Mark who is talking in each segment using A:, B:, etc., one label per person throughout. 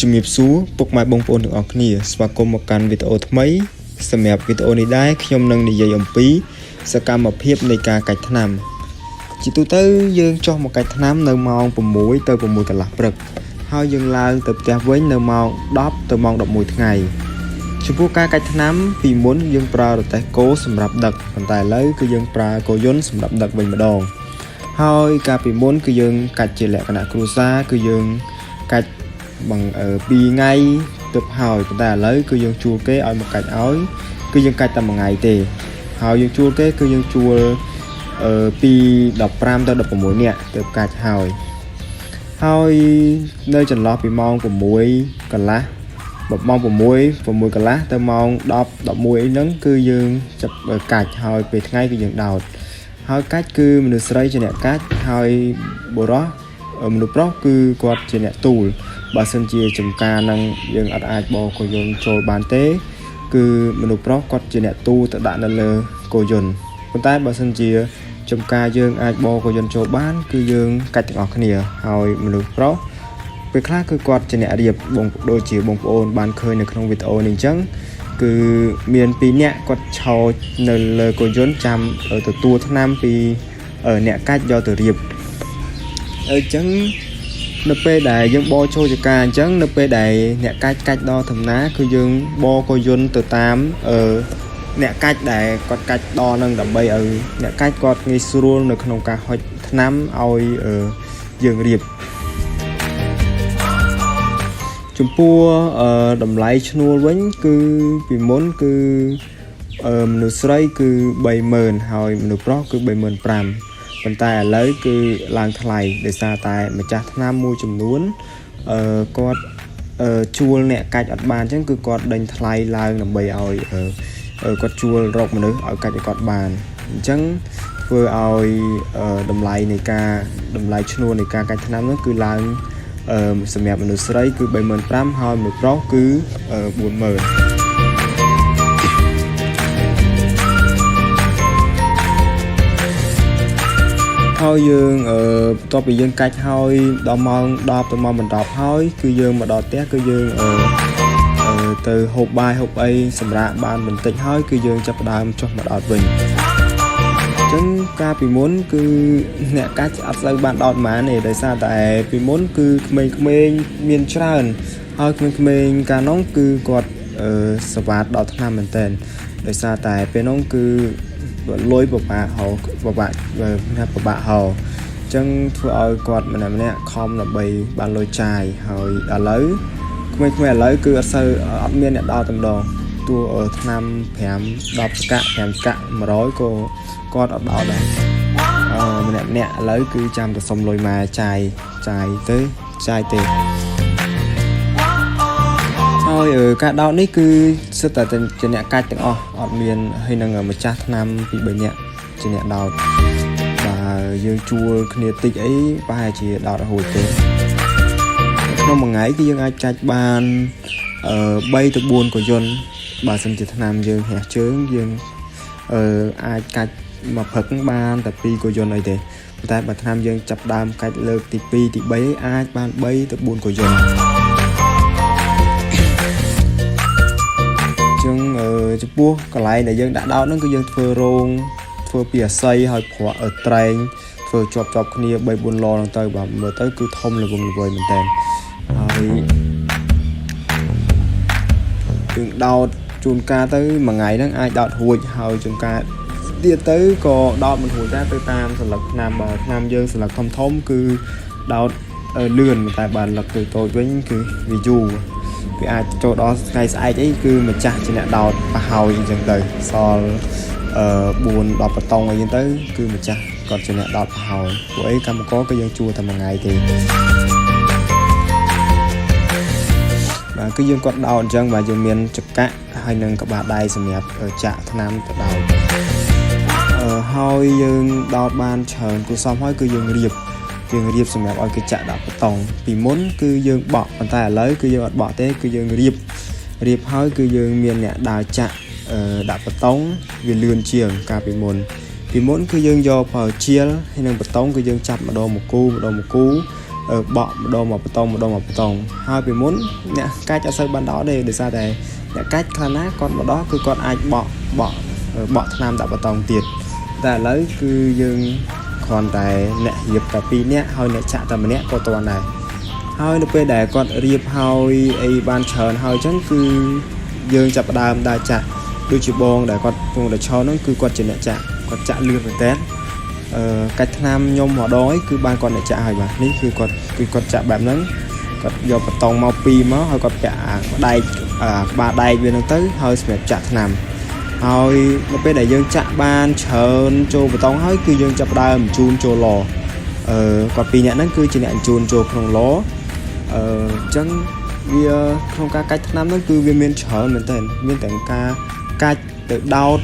A: ជំរាបសួរពុកម៉ែបងប្អូនទាំងអស់គ្នាស្វាគមន៍មកកាន់វីដេអូថ្មីសម្រាប់វីដេអូនេះដែរខ្ញុំនឹងនិយាយអំពីសកម្មភាពនៃការកាច់ថ្នាំជាទូទៅយើងចុះមកកាច់ថ្នាំនៅម៉ោង6ទៅ6កន្លះព្រឹកហើយយើងឡើងទៅផ្ទះវិញនៅម៉ោង10ទៅម៉ោង11ថ្ងៃចំពោះការកាច់ថ្នាំពីមុនយើងប្រើរទេះគោសម្រាប់ដឹកប៉ុន្តែឥឡូវគឺយើងប្រើគោយន្តសម្រាប់ដឹកវិញម្ដងហើយកាលពីមុនគឺយើងកាច់ជាលក្ខណៈគ្រួសារគឺយើងកាច់ បង2ថ្ងៃទើបហើយប៉ុន្តែឥឡូវគឺយើងជួលគេឲ្យមកកាច់ឲ្យគឺយើងកាច់តែមួយថ្ងៃទេហើយយើងជួលគេគឺយើងជួលពី15ទៅ16នាក់ទើបកាច់ហើយហើយនៅចន្លោះពីម៉ោង6កន្លះបើម៉ោង6 6កន្លះទៅម៉ោង10 11អីហ្នឹងគឺយើងចាប់កាច់ហើយពេលថ្ងៃគឺយើងដោតហើយកាច់គឺមនុស្សស្រីជាអ្នកកាច់ហើយបុរសមនុស្សប្រុសគឺគាត់ជាអ្នកទូលបើសិនជាចំការនឹងយើងអត់អាចបោគោយន្តចូលបានទេគឺមនុស្សប្រុសគាត់ជាអ្នកទូទៅដាក់នៅលើគោយន្តប៉ុន្តែបើសិនជាចំការយើងអាចបោគោយន្តចូលបានគឺយើងកាច់ទាំងអស់គ្នាហើយមនុស្សប្រុសពេលខ្លះគឺគាត់ជាអ្នករៀបបងដូចជាបងប្អូនបានឃើញនៅក្នុងវីដេអូនេះអញ្ចឹងគឺមាន2នាក់គាត់ឈរនៅលើគោយន្តចាំទទួលថ្នាំពីអ្នកកាច់យកទៅរៀបអញ្ចឹងនៅពេលដែលយើងបោចូលចការអញ្ចឹងនៅពេលដែលអ្នកកាច់កាច់ដល់ធំណាគឺយើងបោគោយន្តទៅតាមអឺអ្នកកាច់ដែលគាត់កាច់ដល់នឹងដើម្បីឲ្យអ្នកកាច់គាត់ងាយស្រួលនៅក្នុងការហុចថ្នាំឲ្យយើងរៀបចំពោះតម្លៃឈ្នួលវិញគឺពីមុនគឺមនុស្សស្រីគឺ30000ហើយមនុស្សប្រុសគឺ35000ប៉ុន្តែឥឡូវគឺឡើងថ្លៃដោយសារតែម្ចាស់ថ្នាំមួយចំនួនគាត់ជួលអ្នកកាច់អត់បានអញ្ចឹងគឺគាត់ដេញថ្លៃឡើងដើម្បីឲ្យគាត់ជួលរកមនុស្សឲ្យកាច់ឲ្យគាត់បានអញ្ចឹងធ្វើឲ្យតម្លៃនៃការតម្លៃឈ្នួលនៃការកាច់ថ្នាំនោះគឺឡើងសម្រាប់មនុស្សស្រីគឺ35000ហើយមនុស្សប្រុសគឺ40000ហើយយើងបន្ទាប់ពីយើងកាច់ហើយដល់ម៉ោង10ទៅម៉ោង10ហើយគឺយើងមកដល់ផ្ទះគឺយើងទៅហូបបាយហូបអីសម្រាប់បានបន្តិចហើយគឺយើងចាប់ផ្ដើមចុះមកដោតវិញអញ្ចឹងកាលពីមុនគឺអ្នកកាច់អត់សូវបានដោតប៉ុន្មានទេដោយសារតែពីមុនគឺក្មេងៗមានច្រើនហើយក្មេងៗកាលនោះគឺគាត់សវ៉ាតដល់ថ្នាំមែនតើដោយសារតែពេលនោះគឺលុយពិបាកហៅពិបាកថាពិបាកហៅអញ្ចឹងធ្វើឲ្យគាត់ម្នាក់ម្នាក់ខំដើម្បីបានលុយចាយហើយឥឡូវក្មេងៗឥឡូវគឺអត់សូវអត់មានអ្នកដោតតែម្ដងតួថ្នាំ5 10កាក់5កាក់100ក៏គាត់អត់ដោតដែរម្នាក់ម្នាក់ឥឡូវគឺចាំតែសុំលុយម៉ែចាយចាយទៅចាយទេហើយការដោតនេះគឺសិតតែជាអ្នកកាច់ទាំងអស់អត់មានហើយនឹងម្ចាស់ថ្នាំពី3នាក់ជាអ្នកដោតបើយើងជួលគ្នាតិចអីប្រហែលជាដោតរហូតទេក្នុងមួយថ្ងៃគឺយើងអាចកាច់បាន3ទៅ4កយន្តបើសិនជាថ្នាំយើងរះជើងយើងអាចកាច់មួយព្រឹកបានតែ2កយន្តអីទេប៉ុន្តែបើថ្នាំយើងចាប់ដើមកាច់លើកទី2ទី3អាចបាន3ទៅ4កយន្តចឹងចំពោះកន្លែងដែលយើងដាក់ដោតហ្នឹងគឺយើងធ្វើរោងធ្វើពីអាស័យហើយប្រក់ត្រែងធ្វើជាប់ជាប់គ្នា3 4ឡហ្នឹងទៅបាទមើលទៅគឺធំល្វឹងល្វើយមែនតើហើយយើងដោតជួនកាលទៅមួយថ្ងៃហ្នឹងអាចដោតរួចហើយជួនកាលទៀតទៅក៏ដោតមិនរួចដែរទៅតាមសន្លឹកថ្នាំបើថ្នាំយើងសន្លឹកធំធំគឺដោតលឿនតែបើលឹកតូចតូចវិញគឺវាយូរវាអាចចូលដល់ថ្ងៃស្អែកអីគឺម្ចាស់ជាអ្នកដោតប្រហើយអញ្ចឹងទៅសល់4 10បតង់អីចឹងទៅគឺម្ចាស់គាត់ជាអ្នកដោតប្រហើយពួកអីកម្មករគឺយើងជួលតែមួយថ្ងៃទេបាទគឺយើងគាត់ដោតអញ្ចឹងបាទយើងមានចកាក់ហើយនឹងក្បាលដៃសម្រាប់ចាក់ថ្នាំទៅដោតហើយយើងដោតបានច្រើនគួរសមហើយគឺយើងរៀបសម្រាប់ឲ្យគេចាក់ដាក់បតង់ពីមុនគឺយើងបក់ប៉ុន្តែឥឡូវគឺយើងអត់បក់ទេគឺយើងរៀបហើយគឺយើងមានអ្នកដើរចាក់ដាក់បតង់វាលឿនជាងកាលពីមុនគឺយើងយកប្រើជាលហើយនឹងបតង់គឺយើងចាប់ម្ដងមួយគូម្ដងមួយគូ បក់ម្ដងមកបតងម្ដងមកបតងហើយពីមុនអ្នកកាច់អត់សូវបានដោតទេដោយសារតែអ្នកកាច់ខ្លះណាគាត់មកដល់គឺគាត់អាចបក់បក់បក់ថ្នាំដាក់បតងទៀតតែឥឡូវគឺយើងគ្រាន់តែអ្នករៀបតែ2នាក់ហើយអ្នកចាក់តែម្នាក់ក៏ទាន់ដែរហើយនៅពេលដែលគាត់រៀបហើយអីបានច្រើនហើយអញ្ចឹងគឺយើងចាប់ផ្ដើមដើរចាក់ដូចជាបងដែលគាត់កំពុងតែឈរហ្នឹងគឺគាត់ជាអ្នកចាក់គាត់ចាក់លឿនមែនតើអឺកាច់ថ្នាំខ្ញុំម្ដងឯងគឺបានគាត់អ្នកចាក់ហើយបាទនេះគឺគាត់គឺគាត់ចាក់បែបហ្នឹងគាត់យកបតង់មកពីរមកហើយគាត់ពាក់អាដែកអាក្បាលដែកវាហ្នឹងទៅហើយសម្រាប់ចាក់ថ្នាំហើយនៅពេលដែលយើងចាក់បានច្រើនចូលបតង់ហើយគឺយើងចាប់ផ្ដើមបញ្ជូនចូលឡអឺគាត់ពីរអ្នកហ្នឹងគឺជាអ្នកបញ្ជូនចូលក្នុងឡអឺអញ្ចឹងវាក្នុងការកាច់ថ្នាំហ្នឹងគឺវាមានច្រើនមែនទែនមានទាំងការកាច់ទៅដោត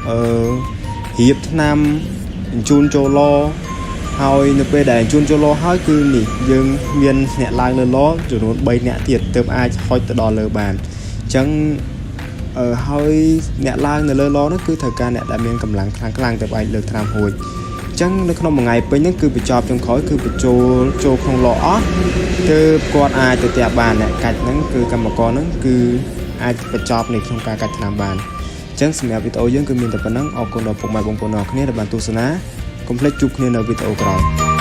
A: អឺរៀបថ្នាំបញ្ជូនចូលឡហើយនៅពេលដែលបញ្ជូនចូលឡហើយគឺនេះយើងមានអ្នកឡើងលើឡចំនួន3អ្នកទៀតទើបអាចហុចទៅដល់លើបានអញ្ចឹងអឺហើយអ្នកឡើងនៅលើឡនោះគឺត្រូវការអ្នកដែលមានកម្លាំងខ្លាំងខ្លាំងៗទើបអាចលើកថ្នាំរួចអញ្ចឹងនៅក្នុងមួយថ្ងៃពេញហ្នឹងគឺបញ្ចប់ចុងក្រោយគឺបញ្ចូលចូលក្នុងឡអស់ទើបគាត់អាចទៅផ្ទះបានអ្នកកាច់ហ្នឹងគឺកម្មករហ្នឹងគឺអាចបញ្ចប់នៅក្នុងការកាច់ថ្នាំបានអញ្ចឹងសម្រាប់វីដេអូយើងគឺមានតែប៉ុណ្ណឹងអរគុណដល់ពុកម៉ែបងប្អូនទាំងអស់គ្នាដែលបានទស្សនាកុំភ្លេចជួបគ្នានៅវីដេអូក្រោយ។